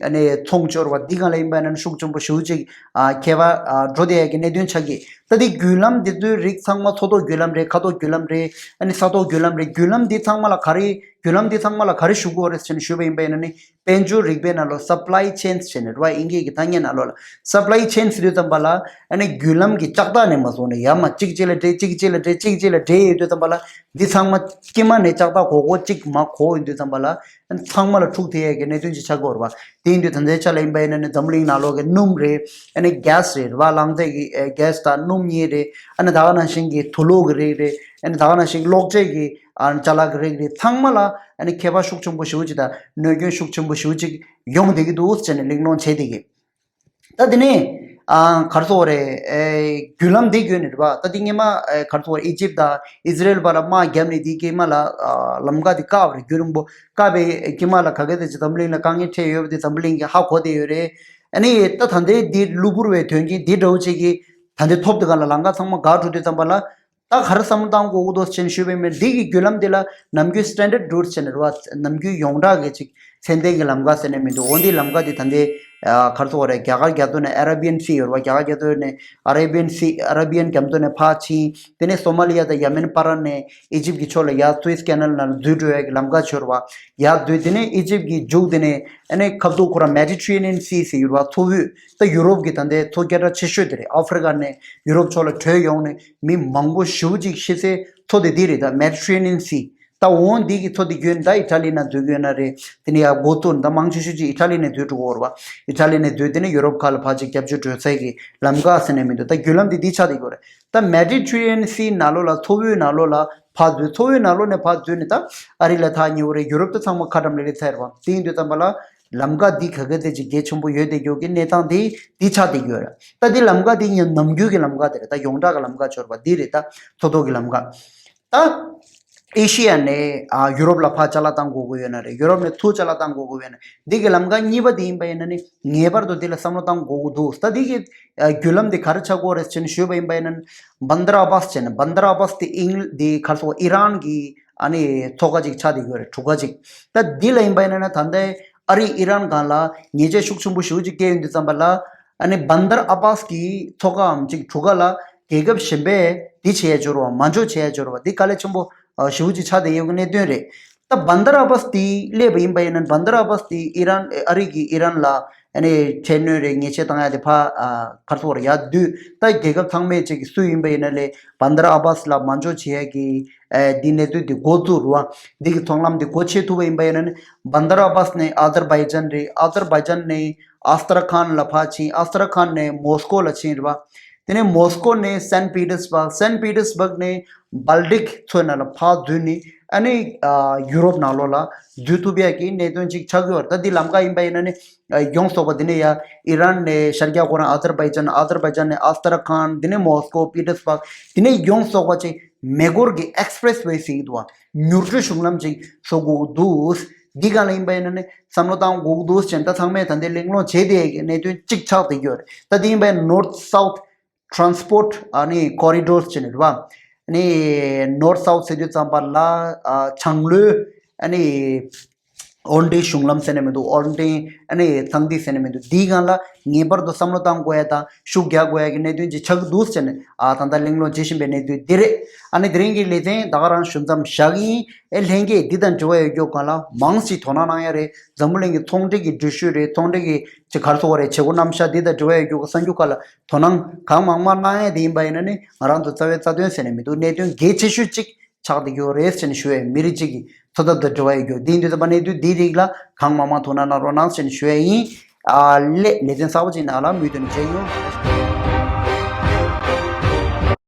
ཨ་ནི་ཚོང་སྦྱོར་བ་འདི་སྒང་ལ་ཡིན་པ་ཡིན་ན་ཤུགས་ཆེན་པོ་ཞེ་པོ་ཅིག་ཨ་ཁྱད་པར་ཨ་འགྲོ་བསྡད་ཡག་གི་གནད་དོན་ཆགས་ཀྱི། ད་འདི་བརྒྱུད་ལམ་འདི་ཚོའི་རིགས་ཚང་མ་མཚོ་ཐོག་བརྒྱུད་ལམ་རེད། མཁའ་ཐོག་བརྒྱུད་ལམ་རེད། ཨ་ནི་ས་ཐོག་བརྒྱུད་ལམ་རེད། བརྒྱུད་ལམ་འདི་ཚང་མ་ལ་ག་རེ་བརྒྱུད་ལམ་འདི་ཚང་མ་ལ་ག་རེ་ཞུ་དགོས་རེད་ཟེར་ནས་ཞུས་པ་ཡིན་པ་ཡིན་ན་ནི་དཔལ་འབྱོར་རིག་པའི་ནང་ལོགས་སབ་ལའི་ཆེན་ཟེར་ནས་རེད་བ། དབྱིན་སྐད་ཀྱི་ཐ་སྙད་ནང་ལོགས་ལ་སབ་ལའི་ཆེན་ཟེར་དུས་ཙམ་པ་ལ་ཨ་ནི་བརྒྱུད་ལམ་གྱི་ལྕགས་རྟགས་ནས་མ་བཟུང་ནས་ཡར་མར་གཅིག་གཅིག་ལ་འདྲེས་གཅིག་གཅིག་ལ་འདྲེས་གཅིག་གཅིག་ལ་འདྲེས་ཡོད་དུས་ཙམ་པ་ལ་འདི་ཚང་མ་དཀྱིལ་མ་ནས་ལྕགས་རྟགས་གོག་གོག་གཅིག་མར་གོག་ཡོང་དུས་ཙམ་པ་ལ་ཨ་ནི་ཚང་མ་ལ་འཁྲུག་ཐེབས་ཡས་ཀྱི་གནད་དོན་ཅིག་ཆགས་ཀྱི་ཡོད་རེད་བ། དེ་ཡིན་དུས་ད་ལྟའི་ཆ་ལ་ཡིན་པ་ཡིན་ན་ནི་འཛམ་གླིང་ནང་ལོགས་ཀྱི་སྣུམ་རེད། ཨ་ནི་གྷེ་སི་རེད་བ། རླངས་རྫས་ཀྱི་ཨེ་གྷེ་སི་དང་སྣུམ་གཉིས་རེད། ཨ་ནི་ད་ག་ནང་བཞིན་གྱི་དུག་ལོག་གི་རིགས་རེད། ཨ་ནི་ད་ག་ནང་བཞིན་གློག་ཆས་ཀྱི་ཨ་ནི་ཅ་ལག་གི་རིགས་རེད། ཚང་མ་ལ་ཨ་ནི་ཁྱད་པར་ཤུགས་ཆེན་པོ་ཞེ་པོ་ཅིག་དང་གནོད་སྐྱོན་ཤུགས་ཆེན་པོ་ཞེ་པོ་ཅིག་ཡོང་བསྡད་ཀྱི་འདུག་ཟེར་ནས་གླེང་སློང་བྱས་བསྡད་ཀྱི། ད་དེ་ནས་ཨ་ག་རེ་ཟེར་དགོས་རེད། ཨེ་བརྒྱུད་ལམ་འདི་བརྒྱུད་ནས་རེད་བ། ད་དེ་སྔོན་མ་ཨེ་ག་རེ་ཟེར་དགོས་རེད། ཨི་ཇིབ་དང་ཨི་ཟི་རེལ་བར་ལ་དམག་བརྒྱབ་ནས་དེའི་དཀྱིལ་མ་ལ་ཨ་ལམ་ཀ་དེ་བཀག་པ་རེད། རྒྱུན་རིང་པོ་བཀག་པའི་དཀྱིལ་མ་ལ་ག་གེ་དེ་ཅིག་འཛམ་གླིང་ལ་དཀའ་ངལ་འཕྲད་ཡོད་པ་དེ་འཛམ་གླིང་གིས་ཧ་གོ་བསྡད་ཡོད་རེད། ཨ་ནི་ད་ད་ལྟའི་འདི་གློ་བུར་བའི་དོན་རྐྱེན་འདི་འདྲ་བོ་ཅིག་གིས་ད་ལྟའི་ཐོག་དེ་ག་ལ་ལམ་ཀ་ཚང་མ་འགག་འགྲོ་དུས་ཙམ་པ་ལ། ད་ག་རེ་བསམ་བློ་བཏང་དགོས་ཀྱི་འདུག་ཟེར་ནས་ཞུས་པ་ཡིན་ན། འདི་གི་བརྒྱུད་ལམ་འདི་ལ་ནམ་རྒྱུན་སི་ཊན་ཌར་ཌི་རུཊ་ཟེར་ནས་རེད་བ། ནམ་རྒྱུན་ཡོངས་གྲགས་ཀྱི་ཅིག་ཚད་ལྡན་གྱི་ལམ་ཀ་ཟེར་ནས་མི་འདུག་འོ་འདིའི་ལམ་ཀ་འདི་ད་ལྟའི་ ཨ་ག་རེ་ཟེར་དགོས་རེད། རྒྱ་གར་རྒྱ་མདོ་ནས་ཨ་ར་བི་ཡན་སི་ཡོད་རེད་བ། རྒྱ་གར་རྒྱ་མདོ་ནས་ཨ་ར་བི་ཡན་སི་ཨ་ར་བི་ཡན་རྒྱ་མདོ་ནས་ཕར་ཕྱིན། དེ་ནས་སོ་མ་ལི་ཡ་དང་ཡ་མེན་བར་ནས་ཨི་ཇིབ་ཀྱི་ཕྱོགས་ལ་ཡར་སུ་ཨེས་ཀེ་ནལ་ནང་འཛུལ་འགྲོ་ཡ་གི་ལམ་ཁ་ཆགས་རེད་བ། ཡར་འཛུལ། དེ་ནས་ཨི་ཇིབ་ཀྱི་མཇུག་དེ་ནས་ཨ་ནི་ཁ་ཐུག་ཁོ་རང་མེ་ཌི་ཊེ་རེ་ནི་ཡན་སི་ཟེར་ཡོད་རེད་བ། མཚོ་དབུས། ད་ཡུ་རོབ་ཀྱི་ད་ལྟའི་མཚོ་རྒྱལ་གྲགས་ཆེ་ཤོས་དེ་རེད། ཨ་ཧྥི་རི་ཀ་ནས་ཡུ་རོབ་ཕྱོགས་ལ་བྲོས་ཡོང་ནས་མི་མང་པོ་ཞེ་པོ་ཅིག་ཤི་སའི་མཚོ་དེ་འདི་རེད། ད་མེ་ཌི་ཊེ་རེ་ནི་ཡན་སི། ད་འོ་འདི་གི་མཚོ་དེ་བརྒྱུད་ནས་ད་ཨི་ཊ་ལི་ནང་འཛུལ་གྱི་ཡོད་ན་རེད། དེ་ནས་ཡར་འགོ་བཙུགས་ནས་ད་མང་ཆེ་ཤོས་ཅིག་ཨི་ཊ་ལི་ནས་འཛུལ་འགྲོ་གི་ཡོད་རེད་བ། ཨི་ཊ་ལི་ནས་འཛུལ། དེ་ནས་ཡུ་རོབ་ཁག་ལ་ཕར་ཅིག་སྐྱབས་བཅོལ་འགྲོ་ས་གི་ལམ་ཁ་ཟེར་ནས་མི་འདུག། ད་བརྒྱུད་ལམ་དེ་འདི་ཆགས་བསྡད་ཀྱི་ཡོད་རེད། ད་མེ་ཌི་ཊེ་རེ་ནི་ཡན་སི་ནང་ལོགས་ལ་མཚོ་དབུས་ནང་ལོགས་ལ་ཕར་འཛུལ། མཚོ་དབུས་ནང་ལོགས་ནས་ཕར་འཛུལ་ནས་ད་ཨ་རི་ལ་ཐག་ཉེ་བོ་རེད། ཡུ་རོབ་དེ་ཚང་མ་ཁ་འགྲམ་ལ་རེད་ཚར་བ། དེ་ཡིན་དུས་ཙམ་པ་ལ་ལམ་ཁ་འདི་ག་ག་ཚད་ཅིག་གལ་ཆེན་པོ་ཡོད་བསྡད་ཀྱི་ཡོད་ཀྱི་གནས་སྟངས་དེ་འདི་ཆགས་བསྡད་ཀྱི་ཡོད་རེད། ད་འདི་ལམ་ཁ་འདི་ངའི་ནམ་རྒྱུན་གྱི་ལམ་ཁ་དེ་རེད། ད་ཡོངས་གྲགས་ཀྱི་ལམ་ཁ་ཆགས་པ་འདི་རེད། ད་མཚོ་ཐོག་གི་ལམ་ཁ། ད་ཨེ་ཤི་ཡ་ནས་ཨ་ཡུ་རོབ་ལ་ཕར་ཅ་ལག་བཏང་དགོས་ཀྱི་ཡོད་ན་རེད། ཡུ་རོབ་ནས་ཚུར་ཅ་ལག་བཏང་དགོས་ཀྱི་ཡོད་ན། འདི་གི་ལམ་ཁ་གཉིས་པ་དེ་ཡིན་པ་ཡིན་ན་ནི་ངེས་པར་དུ་འདི་ལ་བསམ་བློ་བཏང་དགོས་ཀྱི་འདུག། ད་འདི་གི་ཨ་བརྒྱུད་ལམ་དེ་ག་རེ་ཆགས་ཀྱི་ཡོད་རེད་ཟེར་ནས་ཞུས་པ་ཡིན་པ་ཡིན་ན། བན་དར་ཨ་བྷས་ཟེར་ནས། བན་དར་ཨ་བྷས་དེ་ཨིང་འདི་ག་རེ་ཟེར། ཨི་རན་གྱི་ཨ་ནི་མཚོ་ཁ་ཅིག་ཆགས་བསྡད་ཡོད་རེད། གྲུ་ཁ་ཅིག། ད་འདི་ལ་ཡིན་པ་ཡིན་ན་ད་ལྟ་ཨ་རི་ཨི་རན་སྒང་ལ་ཉེས་ཆད་ཤུགས་ཆེན་པོ་ཞེ་པོ་ཅིག་བཀལ་ཡོང་དུས་ཙམ་པ་ལ། ཨ་ནི་བན་དར་ཨ་བྷས་ཀྱི་མཚོ་ཁའམ་ཅིག་གྲུ་ཁ་ལ་རྒྱལ་ཁབ་གཞན་པས་འདི་བྱེད་ཡ་འབྱོར་བ། མ་འཇོག་བྱེད་ཡ་འབྱོར་བ་འདི་དཀའ་ལས་ཆེན་པོ་ཞེ་པོ་ཅིག་ཆགས་བསྡད་ཡོད་ཀྱི་གནད་དོན་རེད། ད་བན་དར་ཨ་བྷས་དེ་སླེབས་པ་ཡིན་པ་ཡིན་ན། བན་དར་ཨ་བྷས་དེ་ཨི་རན་ཨ་རི་གིས་ཨི་རན་ལ་ཨ་ནི་ཁྲལ་གནོད་རེད། ཉེས་ཆད་བཏང་ཡ་དེ་ཕར་ཨ་ག་རེ་ཟེར་དགོས་རེད། ཡར་བསྡུས། ད་རྒྱལ་ཁབ་ཚང་མས་ཅིག་སུ་ཡིན་པ་ཡིན་ན་ལས་བན་དར་ཨ་བྷས་ལ་མ་འཇོག་བྱེད་ཡ་གི་ཨ་འདི་གནས་ཚུལ་འདི་འགོ་བཙུགས་རེད་བ། འདི་གི་ཚོང་ལམ་འདི་སྒོ་ཕྱེ་ཐུབ་པ་ཡིན་པ་ཡིན་ན་ནི། བན་དར་ཨ་བྷས་ནས་ཨ་ཛར་བྷའི་ཇན་རེད། ཨ་ཛར་བྷའི་ཇན་ནས་ཨ་སྟ་ར་ཁཱན་ལ་ཕར་ཕྱིན། ཨ་སྟ་ར་ཁཱན་ནས་མོ་སྐོ་ལ་ཕྱིན་རེད་བ། དེ་ནས་མོ་སྐོ་ནས་སན་པི་ཏེར་སྦག། སན་པི་ཏེར་སྦག་ནས་སྦལ་ཏིག་མཚོའི་ནང་ལ་ཕར་འཛུལ་ནས་ཨ་ནི་ཨ་ཡུ་རོབ་ནང་ལོགས་ལ་འཛུལ་ཐུབ་ཡ་གི་གནད་དོན་ཅིག་ཆགས་ཀྱི་ཡོད་རེད། ད་འདི་ལམ་ཁ་ཡིན་པ་ཡིན་ན་ནི་ཨ་ཡོངས་རྫོགས་པ་འདི་ནས་ཡ་ཨི་རན་ནས་ཤར་རྒྱག་ཁོ་རང་ཨ་ཛར་བྷའི་ཇན། ཨ་ཛར་བྷའི་ཇན་ནས་ཨ་སྟ་ར་ཁཱན། འདི་ནས་མོ་སྐོ། པི་ཏེར་སྦག། འདི་ནས་ཡོངས་རྫོགས་པ་ཅིག་མེ་འཁོར་གྱི་ཨེག་སི་པི་རེ་སི་ཝེ་ཟེར་གྱི་འདུག་བ། མྱུར་བགྲོད་གཞུང་ལམ་ཅིག་བཟོ་དགོས་ཀྱི་འདུག། འདི་སྒང་ལ་ཡིན་པ་ཡིན་ན་ནི་བསམ་བློ་བཏང་དགོས་ཀྱི་འདུག་ཟེར་ནས་ད་ཚང་མས་ད་ལྟའི་གླེང་སློང་བྱེད་བསྡད་ཀྱི་གནད་དོན་གཅིག་ཆགས་བསྡད་ཀྱི་ཡོད་རེད། ད་འདི་ཡིན་པ་ཡིན་ན་North South Transport ཨ་ནི་Corridor ཟེར་ནས་རེད་བ། ཨ་ནི་North South ཟེར་དུས་ཙམ་པ་ལ་ཨ་བྱང་ལྷོའི་ཨ་ནི་དབོར་འདྲེན་གཞུང་ལམ་ཟེར་ནས་མི་འདུག། དབོར་འདྲེན་ཨ་ནི་ཚངས་ཐིག་ཟེར་ནས་མི་འདུག། འདིའི་སྒང་ལ་ངེས་པར་དུ་བསམ་བློ་བཏང་དགོས་ཡ་དང་ཤུགས་རྒྱག་དགོས་ཡ་གི་གནད་དོན་ཅིག་ཆགས་ཀྱི་འདུག་ཟེར་ནས་ཨ་ད་ལྟ་གླེང་སློང་བྱེད་བཞིན་པའི་གནས་ཚུལ་འདི་རེད། ཨ་ནི་དེ་རིང་གི་ལེ་ཚན་ད་ག་རང་ཞུ་མཚམས་བཞག་གི་ཡིན། ཨེ་ལྷན་རྒྱས་འདི་དང་འབྲེལ་བ་ཡོད་རྒྱུ་སྒང་ལ་མང་ཞིག་དོ་སྣང་གནང་ཡ་རེད། འཛམ་བུ་གླིང་གི་ཚོང་འབྲེལ་གྱི་འགྲུལ་བཞུད་རེད། ཚོང་འབྲེལ་གྱི་ཅིག་ག་རེ་ཟེར་དགོས་རེད། བྱེད་སྒོ་རྣམ་གཞག་འདི་དང་འབྲེལ་བ་ཡོད་རྒྱུ་གི་གསར་འགྱུར་ཁག་ལ་དོ་སྣང་གང་མང་མང་གནང་ཡ་དེ་ཡིན་པ་ཡིན་ན་ནི་ང་རང་ཚོ་རྩ་བའི་རྩ་དོན་ཟེར་ནས་མི་འདུག། གནད་དོན་གལ་ཆེ་ཤོས་གཅིག་ཆགས་བསྡད་ཀྱི་ཡོད་རེད་ཟེར་ནས་ཞུ་ཡ་ཡིན། མི་རིགས་གཅིག་གི་འཚོ་ཐབས་དང་འབྲེལ་བ་ཡོད་རྒྱུ་འདི་ཡིན་དུས་ཙམ་པ་གནད་དོན་འདིའི་རིགས་ལ་གང་མང་མང་དོ་སྣང་གནང་རོགས་གནང་ཟེར་ནས་ཞུ་ཡ་ཡིན། ཨ་ལས་ལེ་ཚན་གསར་པ་ཅིག་ནང་ལ་མུ་མཐུད་ནས་མཇལ་ཡོང་།